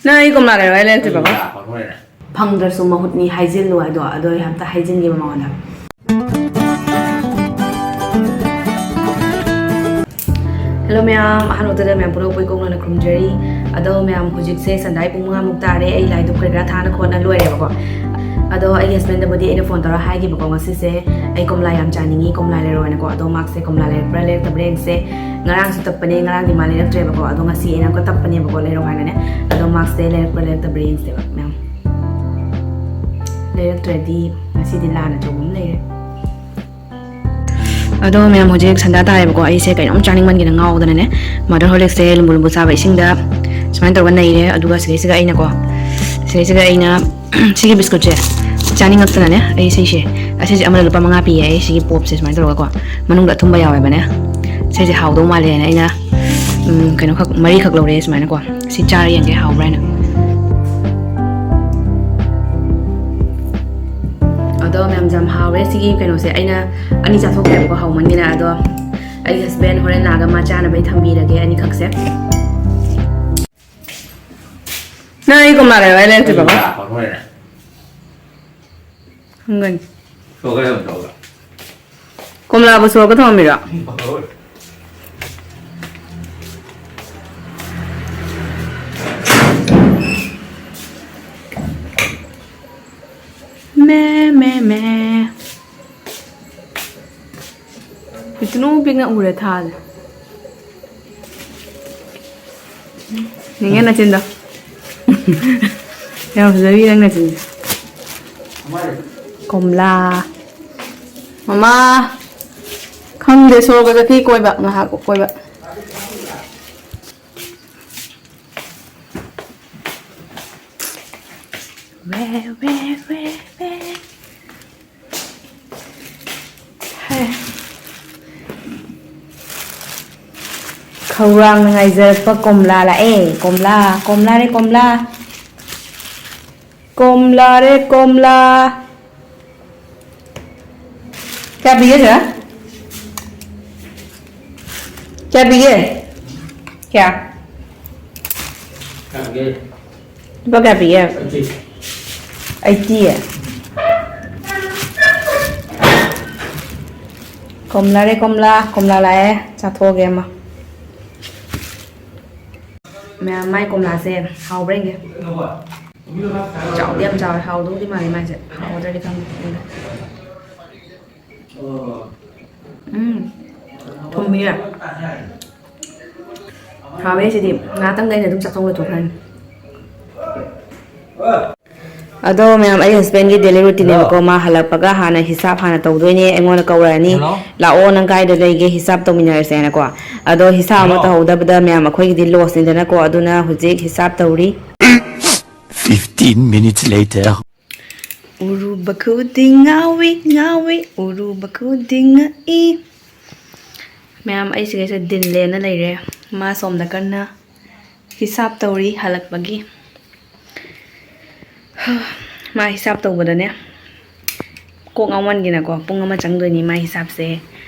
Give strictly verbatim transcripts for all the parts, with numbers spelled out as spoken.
ꯅꯪ ꯑꯩ ꯀꯣꯝꯂꯥ ꯂꯩꯔꯣ ꯍꯥꯏ ꯂꯩꯔꯛꯇ꯭ꯔꯤꯕꯀꯣ? ꯐꯪꯗ꯭ꯔꯁꯨ ꯃꯍꯨꯠꯅꯤ ꯍꯥꯏꯖꯤꯜꯂꯨ ꯍꯥꯏꯗꯣ, ꯑꯗꯣ ꯑꯩ ꯑꯝꯇ ꯍꯥꯏꯖꯤꯟꯒꯦꯕ ꯃꯉꯣꯟꯗ꯫ ꯍꯦꯜꯂꯣ ꯃꯌꯥꯝ, ꯑꯍꯥꯟꯕꯗ ꯃꯌꯥꯝ ꯄꯨꯝꯅꯃꯛꯄꯨ ꯏꯀꯣꯛꯅꯅ ꯈꯨꯔꯨꯝꯖꯔꯤ꯫ ꯑꯗꯣ ꯃꯌꯥꯝ, ꯍꯧꯖꯤꯛꯁꯦ ꯁꯟꯗꯥꯏ ꯄꯨꯡ ꯃꯉꯥꯃꯨꯛ ꯇꯥꯔꯦ, ꯑꯩ ꯂꯥꯏꯗꯨꯛ ꯀꯔꯤ ꯀꯔꯥ ꯊꯥꯅ ꯈꯣꯠꯅ ꯂꯣꯏꯔꯦꯕꯀꯣ꯫ ꯑꯗꯣ ꯑꯩꯒꯤ ꯍꯁꯕꯦꯟꯗꯕꯨꯗꯤ ꯑꯩꯅ ꯐꯣꯟ ꯇꯧꯔ ꯍꯥꯏꯈꯤꯕꯀꯣ, ꯉꯁꯤꯁꯦ ꯑꯩ ꯀꯣꯝꯂꯥ ꯌꯥꯝ ꯆꯥꯅꯤꯡꯉꯤ, ꯀꯣꯝꯂꯥ ꯂꯩꯔꯛꯑꯣꯅꯀꯣ꯫ ꯑꯗꯣ ꯃꯥꯁꯦ ꯀꯣꯝꯂꯥ ꯂꯩꯔꯛꯄ꯭ꯔꯥ ꯂꯩꯔꯛꯇꯕ꯭ꯔꯥ ꯌꯦꯡꯁꯦ꯫ ꯉꯔꯥꯡꯁꯨ ꯇꯞꯄꯅꯦ, ꯉꯔꯥꯡꯗꯤ ꯃꯥ ꯂꯩꯔꯛꯇ꯭ꯔꯦꯕꯀꯣ꯫ ꯑꯗꯣ ꯉꯁꯤ ꯑꯩꯅ ꯑꯃꯨꯛꯀ ꯇꯞꯄꯅꯦꯕꯀꯣ, ꯂꯩꯔꯛꯑꯣ ꯍꯥꯏꯅꯅꯦ꯫ ꯑꯗꯣ ꯃꯥꯁꯦ ꯂꯩꯔꯛꯄ꯭ꯔꯥ ꯂꯩꯔꯛꯇꯕ꯭ꯔꯥ ꯌꯦꯡꯁꯦꯕ ꯃꯌꯥꯝ꯫ ꯂꯩꯔꯛꯇ꯭ꯔꯗꯤ ꯉꯁꯤꯗꯤ ꯂꯥꯟ ꯑꯆꯧꯕ ꯑꯃ ꯂꯩꯔꯦ꯫ ꯑꯗꯣ ꯃꯌꯥꯝ, ꯍꯧꯖꯤꯛ ꯁꯟꯗꯥ ꯇꯥꯔꯦꯕꯀꯣ, ꯑꯩꯁꯦ ꯀꯩꯅꯣꯝ ꯆꯥꯅꯤꯡꯃꯟꯒꯤꯅ ꯉꯥꯎꯗꯅꯅꯦ, ꯃꯗꯔ ꯍꯣꯔꯂꯤꯛꯁꯁꯦ ꯂꯨꯝꯕꯨ ꯂꯨꯝꯕꯨ ꯆꯥꯕ ꯏꯁꯤꯡꯗ ꯁꯨꯃꯥꯏꯅ ꯇꯧꯔꯒ ꯅꯩꯔꯦ꯫ ꯑꯗꯨꯒ ꯁꯤꯗꯩꯁꯤꯗ ꯑꯩꯅꯀꯣ, ꯁꯤꯗꯩꯁꯤꯗ ꯑꯩꯅ ꯁꯤꯒꯤ ꯕꯤꯁꯀꯨꯠꯁꯦ ꯆꯥꯅꯤꯡꯉꯛꯇꯅꯅꯦ, ꯑꯩ ꯁꯤꯁꯦ, ꯑꯁꯤꯁꯦ ꯑꯃꯗ ꯂꯨꯄꯥ ꯃꯉꯥ ꯄꯤꯌꯦ꯫ ꯑꯩ ꯁꯤꯒꯤ ꯄꯣꯞꯁꯦ ꯁꯨꯃꯥꯏꯅ ꯇꯧꯔꯒꯀꯣ, ꯃꯅꯨꯡꯗ ꯑꯊꯨꯝꯕ ꯌꯥꯎꯋꯦꯕꯅꯦ꯫ ꯁꯤꯁꯦ ꯍꯥꯎꯗꯧ ꯃꯥꯜꯂꯦꯅ ꯑꯩꯅ, ꯎꯝ, ꯀꯩꯅꯣꯈꯛ, ꯃꯔꯤꯈꯛ ꯂꯧꯔꯦ ꯁꯨꯃꯥꯏꯅꯀꯣ꯫ ꯁꯤ ꯆꯥꯔ ꯌꯦꯡꯒꯦ ꯍꯥꯎꯕ꯭ꯔꯥ ꯍꯥꯏꯅ꯫ ꯑꯗꯣ ꯃꯌꯥꯝ, ꯌꯥꯝ ꯍꯥꯎꯔꯦ ꯁꯤꯒꯤ ꯀꯩꯅꯣꯁꯦ꯫ ꯑꯩꯅ ꯑꯅꯤ ꯆꯥꯊꯣꯛꯈ꯭ꯔꯦꯕꯀꯣ, ꯍꯥꯎꯃꯟꯒꯤꯅ꯫ ꯑꯗꯣ ꯑꯩꯒꯤ ꯍꯁꯕꯦꯟ ꯍꯣꯔꯦꯟ ꯂꯥꯛꯑꯒ ꯃꯥ ꯆꯥꯅꯕꯩ ꯊꯝꯕꯤꯔꯒꯦ ꯑꯅꯤꯈꯛꯁꯦ꯫ ꯅꯪ ꯑꯩ ꯀꯣꯝꯂꯥ ꯂꯩꯔꯛꯑꯣ ꯍꯥꯏ ꯂꯩꯔꯛꯇ꯭ꯔꯤꯕꯀꯣ? ꯍꯪꯒꯅꯤ꯫ ꯀꯣꯝꯂꯥꯕꯨ ꯁꯣꯔꯒ ꯊꯝꯃꯝꯃꯤꯔꯣ? ꯃꯦ, ꯃꯦ, ꯃꯦ꯫ ꯄꯤꯛꯇ꯭ꯔꯨ ꯄꯤꯛꯅ ꯎꯔꯦ ꯊꯥꯁꯦ꯫ ꯌꯦꯡꯉꯦ ꯅꯆꯤꯟꯗꯣ꯫ ꯌꯥꯝ ꯐꯖꯕꯤ ꯅꯪ ꯅꯆꯤꯟꯁꯦ꯫ ꯀꯣꯝꯂꯥ꯫ ꯃꯃꯥ꯫ ꯈꯪꯗꯦ, ꯁꯣꯔꯣꯛꯇ ꯆꯠꯈꯤ ꯀꯣꯏꯕ, ꯉꯥꯏꯍꯥꯛ ꯀꯣꯏꯕ꯫ ꯋꯦ, ꯋꯦ, ꯋꯦ, ꯋꯦ꯫ ꯍꯦ꯫ ꯈꯧꯔꯥꯡꯅ ꯉꯥꯏꯖꯔꯛꯄ ꯀꯣꯝꯂꯥ ꯂꯥꯛꯑꯦ꯫ ꯀꯣꯝꯂꯥ, ꯀꯣꯝꯂꯥ ꯔꯦ ꯀꯣꯝꯂꯥ꯫ ꯀꯣꯝꯂꯥ ꯔꯦ ꯀꯣꯝꯂꯥ꯫ ꯀꯌꯥ ꯄꯤꯒꯦ ꯁꯤꯗ? ꯀꯌꯥ ꯄꯤꯒꯦ? ꯀꯌꯥ? ꯀꯌꯥ ꯄꯤꯒꯦ? ꯂꯨꯄꯥ ꯀꯌꯥ ꯄꯤꯒꯦ? ꯑꯩꯠꯇꯤ꯫ ꯀꯣꯝꯂꯥꯔꯦ, ꯀꯣꯝꯂꯥ, ꯀꯣꯝꯂꯥ ꯂꯥꯛꯑꯦ, ꯆꯥꯊꯣꯛꯑꯒꯦ ꯑꯃ꯫ ꯃꯌꯥꯝ, ꯃꯥꯏ ꯀꯣꯝꯂꯥꯁꯦ ꯍꯥꯎꯕ꯭ꯔꯥ ꯌꯦꯡꯒꯦ꯫ ꯆꯥꯎꯗꯤ ꯌꯥꯝ ꯆꯥꯎꯋꯦ, ꯍꯥꯎꯗꯧꯗꯤ ꯃꯥꯜꯂꯦ ꯃꯥꯏꯁꯦ, ꯍꯥꯎꯒꯗ꯭ꯔꯗꯤ ꯈꯪꯗꯦ꯫ ꯎꯝ, ꯊꯨꯝꯃꯤꯔ? ꯍꯥꯎꯋꯦ ꯁꯤꯗꯤ, ꯉꯥꯛꯇꯪꯗ ꯑꯩꯅ ꯑꯗꯨꯝ ꯆꯥꯊꯣꯛ ꯂꯣꯏꯊꯣꯛꯈ꯭ꯔꯅꯤ꯫ ꯑꯗꯣ ꯃꯌꯥꯝ, ꯑꯩ husbandꯒꯤ daily routineꯅꯦꯕꯀꯣ꯫ ꯃꯥ ꯍꯜꯂꯛꯄꯒ ꯍꯥꯟꯅ ꯍꯤꯁꯥꯞ ꯍꯥꯟꯅ ꯇꯧꯗꯣꯏꯅꯦ, ꯑꯩꯉꯣꯟꯗ ꯀꯧꯔꯛꯑꯅꯤ꯫ "ꯂꯥꯛꯑꯣ, ꯅꯪ ꯀꯥꯏꯗ ꯂꯩꯒꯦ, ꯍꯤꯁꯥꯞ ꯇꯧꯃꯤꯟꯅꯔꯁꯦ" ꯍꯥꯏꯅꯀꯣ꯫ ꯑꯗꯣ ꯍꯤꯁꯥꯞ ꯑꯃ ꯇꯧꯍꯧꯗꯕꯗ ꯃꯌꯥꯝ, ꯑꯩꯈꯣꯏꯒꯤꯗꯤ lossꯅꯤꯗꯅꯀꯣ꯫ ꯑꯗꯨꯅ ꯍꯧꯖꯤꯛ ꯍꯤꯁꯥꯞ ꯇꯧꯔꯤ꯫ Fifteen minutes later. ꯎꯔꯨꯕ ꯈꯨꯗꯤꯡ ꯉꯥꯎꯏ, ꯉꯥꯎꯏ, ꯎꯔꯨꯕ ꯈꯨꯗꯤꯡ ꯉꯛꯏ꯫ ꯃꯌꯥꯝ, ꯑꯩ ꯁꯤꯒꯩꯁꯦ ꯗꯤꯜ ꯂꯦꯟꯅ ꯂꯩꯔꯦ꯫ ꯃꯥ ꯁꯣꯝꯗ ꯀꯟꯅ ꯍꯤꯁꯥꯞ ꯇꯧꯔꯤ ꯍꯜꯂꯛꯄꯒꯤ꯫ ꯃꯥ ꯍꯤꯁꯥꯞ ꯇꯧꯕꯗꯅꯦ, ꯀꯣꯛ ꯉꯥꯎꯃꯟꯒꯤꯅꯀꯣ, ꯄꯨꯡ ꯑꯃ ꯆꯪꯗꯣꯏꯅꯤ ꯃꯥ ꯍꯤꯁꯥꯞꯁꯦ꯫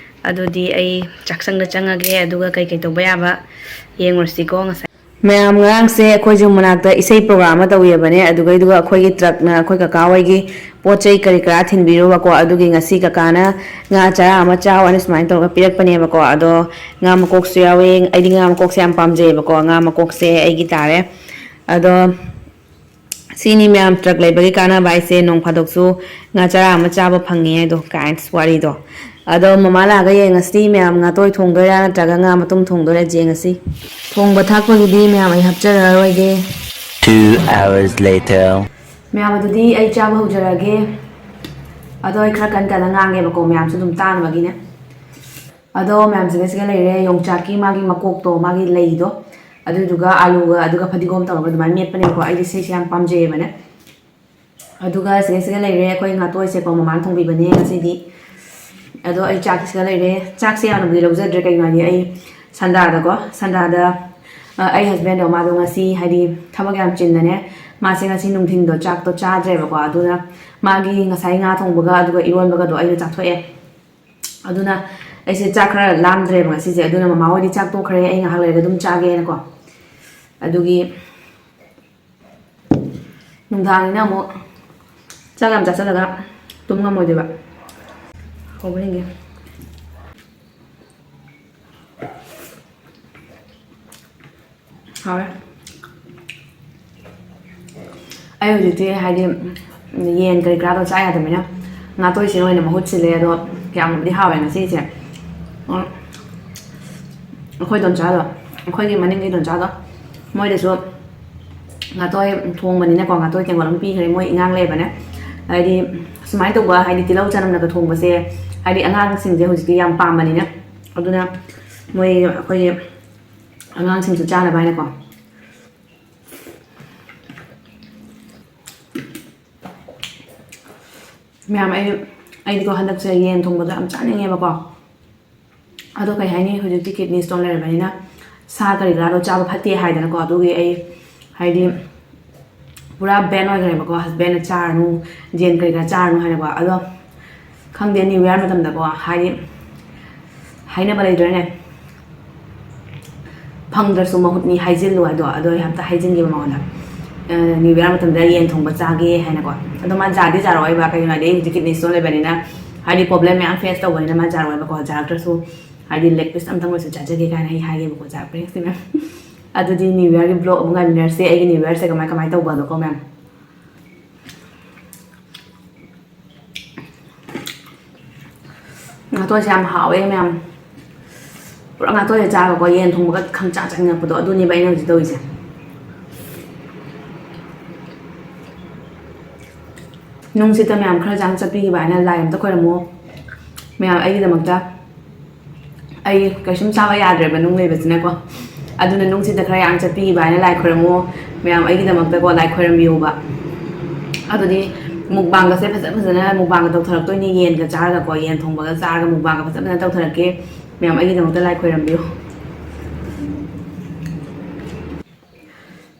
ꯑꯗꯨꯗꯤ ꯑꯩ ꯆꯥꯛꯁꯪꯗ ꯆꯪꯉꯒꯦ, ꯑꯗꯨꯒ ꯀꯩꯀꯩ ꯇꯧꯕ ꯌꯥꯕ ꯌꯦꯡꯉꯨꯔꯁꯤꯀꯣ꯫ ꯉꯁꯥꯏ ꯃꯌꯥꯝ, ꯉꯔꯥꯡꯁꯦ ꯑꯩꯈꯣꯏꯁꯨ ꯃꯅꯥꯛꯇ ꯏꯁꯩ program ꯑꯃ ꯇꯧꯋꯦꯕꯅꯦ꯫ ꯑꯗꯨꯒꯩꯗꯨꯒ ꯑꯩꯈꯣꯏꯒꯤ truckꯅ ꯑꯩꯈꯣꯏ ꯀꯀꯥ ꯍꯣꯏꯒꯤ ꯄꯣꯠ ꯆꯩ ꯀꯔꯤ ꯀꯔꯥ ꯊꯤꯟꯕꯤꯔꯨꯕꯀꯣ꯫ ꯑꯗꯨꯒꯤ ꯉꯁꯤ ꯀꯀꯥꯅ ꯉꯥ ꯆꯔꯥ ꯑꯃ ꯆꯥꯎ ꯍꯥꯏꯅ ꯁꯨꯃꯥꯏꯅ ꯇꯧꯔꯒ ꯄꯤꯔꯛꯄꯅꯦꯕꯀꯣ꯫ ꯑꯗꯣ ꯉꯥ ꯃꯀꯣꯛꯁꯨ ꯌꯥꯎꯋꯦ꯫ ꯑꯩꯗꯤ ꯉꯥ ꯃꯀꯣꯛꯁꯦ ꯌꯥꯝ ꯄꯥꯝꯖꯩꯌꯦꯕꯀꯣ꯫ ꯉꯥ ꯃꯀꯣꯛꯁꯦ ꯑꯩꯒꯤ ꯇꯥꯔꯦ꯫ ꯑꯗꯣ ꯁꯤꯅꯤ ꯃꯌꯥꯝ, truck ꯂꯩꯕꯒꯤ ꯀꯥꯟꯅꯕ ꯍꯥꯏꯁꯦ, ꯅꯣꯡ ꯐꯥꯗꯣꯛꯁꯨ ꯉꯥ ꯆꯔꯥ ꯑꯃ ꯆꯥꯕ ꯐꯪꯉꯦ ꯍꯥꯏꯗꯣ, ꯀꯥꯏꯅ ꯋꯥꯔꯤꯗꯣ꯫ ꯑꯗꯣ ꯃꯃꯥ ꯂꯥꯛꯑꯒ ꯌꯦꯡꯉꯁꯤ ꯃꯌꯥꯝ, ꯉꯥꯇꯣꯏ ꯊꯣꯡꯗꯣꯏꯔꯥ ꯅꯠꯇ꯭ꯔꯒ ꯉꯥ ꯃꯇꯨꯝ ꯊꯣꯡꯗꯣꯏꯔꯥ ꯌꯦꯡꯉꯁꯤ꯫ ꯊꯣꯡꯕ ꯊꯥꯛꯄꯒꯤꯗꯤ ꯃꯌꯥꯝ ꯑꯩ ꯍꯥꯞꯆꯔꯔꯣꯏꯒꯦ꯫ Two hours later. ꯃꯌꯥꯝ, ꯑꯗꯨꯗꯤ ꯑꯩ ꯆꯥꯕ ꯍꯧꯖꯔꯒꯦ꯫ ꯑꯗꯣ ꯑꯩ ꯈꯔ ꯀꯟ ꯀꯟꯅ ꯉꯥꯡꯉꯦꯕꯀꯣ, ꯃꯌꯥꯝꯁꯨ ꯑꯗꯨꯝ ꯇꯥꯅꯕꯒꯤꯅꯦ꯫ ꯑꯗꯣ ꯃꯌꯥꯝ, ꯁꯤꯒ ꯁꯤꯒ ꯂꯩꯔꯦ, ꯌꯣꯡꯆꯥꯛꯀꯤ ꯃꯥꯒꯤ ꯂꯩꯗꯣ, ꯃꯥꯒꯤ ꯂꯩꯗꯣ, ꯑꯗꯨꯗꯨꯒ ꯑꯥꯂꯨꯒ ꯑꯗꯨꯒ ꯐꯗꯤꯒꯣꯝ ꯇꯧꯔꯒ ꯑꯗꯨꯃꯥꯏꯅ ꯃꯦꯠꯄꯅꯦꯕꯀꯣ꯫ ꯑꯩꯗꯤ ꯁꯤꯁꯦ ꯌꯥꯝ ꯄꯥꯝꯖꯩꯌꯦꯕꯅꯦ꯫ ꯑꯗꯨꯒ ꯁꯤꯒ ꯁꯤꯒ ꯂꯩꯔꯦ ꯑꯩꯈꯣꯏ ꯉꯥꯇꯣꯏꯁꯦꯀꯣ, ꯃꯃꯥꯅ ꯊꯣꯡꯕꯤꯕꯅꯦ ꯉꯁꯤꯗꯤ꯫ ꯑꯗꯣ ꯑꯩ ꯆꯥꯛꯁꯤꯒ ꯂꯩꯔꯦ꯫ ꯆꯥꯛꯁꯦ ꯌꯥꯝꯅꯕꯨꯗꯤ ꯂꯧꯖꯗ꯭ꯔꯦ, ꯀꯩꯒꯤꯅꯣ ꯍꯥꯏꯗꯤ ꯑꯩ ꯁꯟꯗꯥꯗꯀꯣ, ꯁꯟꯗꯥꯗ, ꯑ, ꯑꯩ husbandꯗꯣ, ꯃꯥꯗꯣ ꯉꯁꯤ ꯍꯥꯏꯗꯤ ꯊꯕꯛ ꯌꯥꯝ ꯆꯤꯟꯅꯅꯦ, ꯃꯥꯁꯦ ꯉꯁꯤ ꯅꯨꯡꯊꯤꯟꯗꯣ ꯆꯥꯛꯇꯣ ꯆꯥꯗ꯭ꯔꯦꯕꯀꯣ꯫ ꯑꯗꯨꯅ ꯃꯥꯒꯤ ꯉꯁꯥꯏ ꯉꯥ ꯊꯣꯡꯕꯒ ꯑꯗꯨꯒ ꯏꯔꯣꯟꯕꯒꯗꯣ ꯑꯩꯅ ꯆꯥꯊꯣꯛꯑꯦ꯫ ꯑꯗꯨꯅ ꯑꯩꯁꯦ ꯆꯥꯛ ꯈꯔ ꯂꯥꯝꯗ꯭ꯔꯦꯕ ꯉꯁꯤꯁꯦ꯫ ꯑꯗꯨꯅ ꯃꯃꯥ ꯍꯣꯏꯗꯤ ꯆꯥꯛ ꯇꯣꯛꯈ꯭ꯔꯦ, ꯑꯩ ꯉꯥꯏꯍꯥꯛ ꯂꯩꯔꯒ ꯑꯗꯨꯝ ꯆꯥꯒꯦꯅꯀꯣ꯫ ꯑꯗꯨꯒꯤ ꯅꯨꯡꯗꯥꯡꯅꯤꯅ ꯑꯃꯨꯛ ꯆꯥꯛ ꯌꯥꯝ ꯆꯥꯁꯤꯜꯂꯒ ꯇꯨꯝ ꯉꯝꯃꯣꯏꯗꯣꯏꯕ꯫ ꯍꯧꯕ ꯌꯦꯡꯒꯦ꯫ ꯍꯥꯎꯔꯦ꯫ ꯑꯩ ꯍꯧꯖꯤꯛꯇꯤ ꯍꯥꯏꯗꯤ ꯌꯦꯟ ꯀꯔꯤ ꯀꯔꯥꯗꯣ ꯆꯥ ꯌꯥꯗꯕꯅꯤꯅ ꯉꯥꯇꯣꯏꯁꯤꯅ ꯑꯣꯏꯅ ꯃꯍꯨꯠ ꯁꯤꯜꯂꯦ꯫ ꯑꯗꯣ ꯌꯥꯝꯅꯕꯨꯗꯤ ꯍꯥꯎꯋꯦ ꯉꯁꯤꯁꯦ꯫ ꯑꯩꯈꯣꯏ ꯗꯣꯟꯆꯥꯗꯣ, ꯑꯩꯈꯣꯏꯒꯤ ꯃꯅꯤꯡꯒꯤ ꯗꯣꯟꯆꯥꯗꯣ, ꯃꯣꯏꯗꯁꯨ ꯉꯥꯇꯣꯏ ꯊꯣꯡꯕꯅꯤꯅꯀꯣ, ꯉꯥꯇꯣꯏ ꯇꯦꯡꯀꯣꯠ ꯑꯃ ꯄꯤꯈ꯭ꯔꯦ꯫ ꯃꯣꯏ ꯏꯉꯥꯡ ꯂꯩꯕꯅꯦ꯫ ꯍꯥꯏꯗꯤ ꯁꯨꯃꯥꯏꯅ ꯇꯧꯕ, ꯍꯥꯏꯗꯤ ꯇꯤꯜꯍꯧ ꯆꯅꯝꯅꯒ ꯊꯣꯡꯕꯁꯦ ꯍꯥꯏꯗꯤ ꯑꯉꯥꯡꯁꯤꯡꯁꯦ ꯍꯧꯖꯤꯛꯇꯤ ꯌꯥꯝ ꯄꯥꯝꯕꯅꯤꯅ, ꯑꯗꯨꯅ ꯃꯣꯏ ꯑꯩꯈꯣꯏꯒꯤ ꯑꯉꯥꯡꯁꯤꯡꯁꯨ ꯆꯥꯅꯕ ꯍꯥꯏꯅꯀꯣ꯫ ꯃꯌꯥꯝ, ꯑꯩ, ꯑꯩꯗꯤꯀꯣ ꯍꯟꯗꯛꯁꯦ ꯌꯦꯟ ꯊꯣꯡꯕꯗꯣ ꯌꯥꯝ ꯆꯥꯅꯤꯡꯉꯦꯕꯀꯣ꯫ ꯑꯗꯣ ꯀꯩ ꯍꯥꯏꯅꯤ, ꯍꯧꯖꯤꯛꯇꯤ ꯀꯤꯗꯅꯤ ꯁ꯭ꯇꯣꯟ ꯂꯩꯔꯕꯅꯤꯅ ꯁꯥ ꯀꯔꯤ ꯀꯔꯥꯗꯣ ꯆꯥꯕ ꯐꯠꯇꯦ ꯍꯥꯏꯗꯅꯀꯣ꯫ ꯑꯗꯨꯒꯤ ꯑꯩ ꯍꯥꯏꯗꯤ ꯄꯨꯔꯥ ꯕꯦꯟ ꯑꯣꯏꯈ꯭ꯔꯦꯕꯀꯣ꯫ ꯍꯁꯕꯦꯟꯅ ꯆꯥꯔꯅꯨ, ꯌꯦꯟ ꯀꯔꯤ ꯀꯔꯥ ꯆꯥꯔꯅꯨ ꯍꯥꯏꯅꯀꯣ꯫ ꯑꯗꯣ ꯈꯪꯗꯦ, ꯅ꯭ꯌꯨ ꯌꯔ ꯃꯇꯝꯗꯀꯣ ꯍꯥꯏꯗꯤ ꯍꯥꯏꯅꯕ ꯂꯩꯗ꯭ꯔꯅꯦ, ꯐꯪꯗ꯭ꯔꯁꯨ ꯃꯍꯨꯠꯅꯤ ꯍꯥꯏꯖꯤꯜꯂꯨ ꯍꯥꯏꯗꯣ꯫ ꯑꯗꯣ ꯑꯩ ꯑꯝꯇ ꯍꯥꯏꯖꯤꯟꯒꯦꯕ ꯃꯉꯣꯟꯗ꯫ ꯅ꯭ꯌꯨ ꯌꯔ ꯃꯇꯝꯗ ꯌꯦꯟ ꯊꯣꯡꯕ ꯆꯥꯒꯦ ꯍꯥꯏꯅꯀꯣ꯫ ꯑꯗꯣ ꯃꯥ ꯖꯥꯗꯤ ꯖꯥꯔꯛꯑꯣꯏꯕ, ꯀꯩꯒꯤꯅꯣ ꯍꯥꯏꯗꯤ ꯑꯩ ꯍꯧꯖꯤꯛ ꯀꯤꯗꯅꯤ ꯁ꯭ꯇꯣꯟ ꯂꯩꯕꯅꯤꯅ ꯍꯥꯏꯗꯤ ꯄ꯭ꯔꯣꯕ꯭ꯂꯦꯝ ꯃꯌꯥꯝ ꯐꯦꯁ ꯇꯧꯕꯅꯤꯅ ꯃꯥ ꯖꯥꯔꯛꯑꯣꯏꯕꯀꯣ꯫ ꯖꯥꯔꯛꯇ꯭ꯔꯁꯨ ꯍꯥꯏꯗꯤ ꯂꯦꯒ ꯄꯤꯁ ꯑꯝꯇꯪ ꯑꯣꯏꯔꯁꯨ ꯆꯥꯖꯒꯦ ꯀꯥꯏꯅ ꯑꯩ ꯍꯥꯏꯒꯦꯕꯀꯣ꯫ ꯖꯥꯔꯛꯄ꯭ꯔꯥ ꯌꯦꯡꯁꯤ ꯃꯌꯥꯝ꯫ ꯑꯗꯨꯗꯤ ꯅ꯭ꯌꯨ ꯌꯔꯒꯤ ꯕ꯭ꯂꯣꯒ ꯑꯃꯨꯛ ꯉꯥꯏꯃꯤꯟꯅꯔꯁꯦ, ꯑꯩꯒꯤ ꯅ꯭ꯌꯨ ꯌꯔꯁꯦ ꯀꯃꯥꯏ ꯀꯃꯥꯏꯅ ꯇꯧꯕꯗꯣꯀꯣ ꯃꯌꯥꯝ꯫ ꯉꯥꯇꯣꯟꯁꯦ ꯌꯥꯝ ꯍꯥꯎꯋꯦ ꯃꯌꯥꯝ꯫ ꯄꯨꯔꯥ ꯉꯥꯇꯣꯟꯁꯦ ꯆꯥꯔꯒꯀꯣ ꯌꯦꯟ ꯊꯣꯡꯕꯒ ꯈꯪꯆꯥ ꯆꯥꯅꯤꯡꯉꯛꯄꯗꯣ, ꯑꯗꯨꯅꯦꯕ ꯑꯩꯅ ꯍꯧꯖꯤꯛ ꯇꯧꯔꯤꯁꯦ꯫ ꯅꯨꯡꯁꯤꯠꯇ ꯃꯌꯥꯝ ꯈꯔ ꯆꯥꯡ ꯆꯠꯄꯤꯈꯤꯕ ꯍꯥꯏꯅ ꯂꯥꯏ ꯑꯝꯇ ꯈꯣꯏꯔꯝꯃꯣ꯫ ꯃꯌꯥꯝ ꯑꯩꯒꯤꯗꯃꯛꯇ, ꯑꯩ ꯀꯩꯁꯨꯝ ꯆꯥꯕ ꯌꯥꯗ꯭ꯔꯦꯕ ꯅꯨꯡ ꯂꯩꯕꯁꯤꯅꯀꯣ꯫ ꯑꯗꯨꯅ ꯅꯨꯡꯁꯤꯠꯇ ꯈꯔ ꯌꯥꯝ ꯆꯠꯄꯤꯈꯤꯕ ꯍꯥꯏꯅ ꯂꯥꯏ ꯈꯣꯏꯔꯝꯃꯣ꯫ ꯃꯌꯥꯝ ꯑꯩꯒꯤꯗꯃꯛꯇꯀꯣ ꯂꯥꯏ ꯈꯣꯏꯔꯝꯕꯤꯌꯣꯕ꯫ ꯑꯗꯨꯗꯤ ꯃꯨꯛꯕꯥꯡꯒꯁꯦ ꯐꯖ ꯐꯖꯅ ꯃꯨꯛꯕꯥꯡꯒ ꯇꯧꯊꯔꯛꯇꯣꯏꯅꯤ꯫ ꯌꯦꯟꯒ ꯆꯥꯔꯒꯀꯣ, ꯌꯦꯟ ꯊꯣꯡꯕꯒ ꯆꯥꯔꯒ ꯃꯨꯛꯕꯥꯡꯒ ꯐꯖ ꯐꯖꯅ ꯇꯧꯊꯔꯛꯀꯦ꯫ ꯃꯌꯥꯝ ꯑꯩꯒꯤꯗꯃꯛꯇ ꯂꯥꯏ ꯈꯣꯏꯔꯝꯕꯤꯌꯨ꯫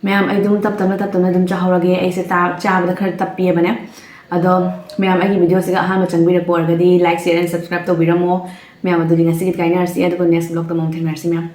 ꯃꯌꯥꯝ, ꯑꯩ ꯑꯗꯨꯝ ꯇꯞ ꯇꯞꯅ, ꯇꯞ ꯇꯞꯅ ꯑꯗꯨꯝ ꯆꯥꯍꯧꯔꯒꯦ꯫ ꯑꯩꯁꯦ ꯇꯥ-, ꯆꯥꯕꯗ ꯈꯔ ꯇꯞꯄꯤꯕꯅꯦ꯫ ꯑꯗꯣ ꯃꯌꯥꯝ, ꯑꯩꯒꯤ ꯚꯤꯗꯤꯑꯣꯁꯤꯒ ꯑꯍꯥꯟꯕ ꯆꯪꯕꯤꯔꯛꯄ ꯑꯣꯏꯔꯒꯗꯤ like, share and subscribe ꯇꯧꯕꯤꯔꯝꯃꯣ꯫ ꯃꯌꯥꯝ, ꯑꯗꯨꯗꯤ ꯉꯁꯤꯒꯤꯗꯤ ꯀꯥꯏꯅꯔꯁꯤ, ꯑꯗꯨꯒ next vlogꯇ ꯑꯃꯨꯛ ꯊꯦꯡꯅꯔꯁꯤ ꯃꯌꯥꯝ꯫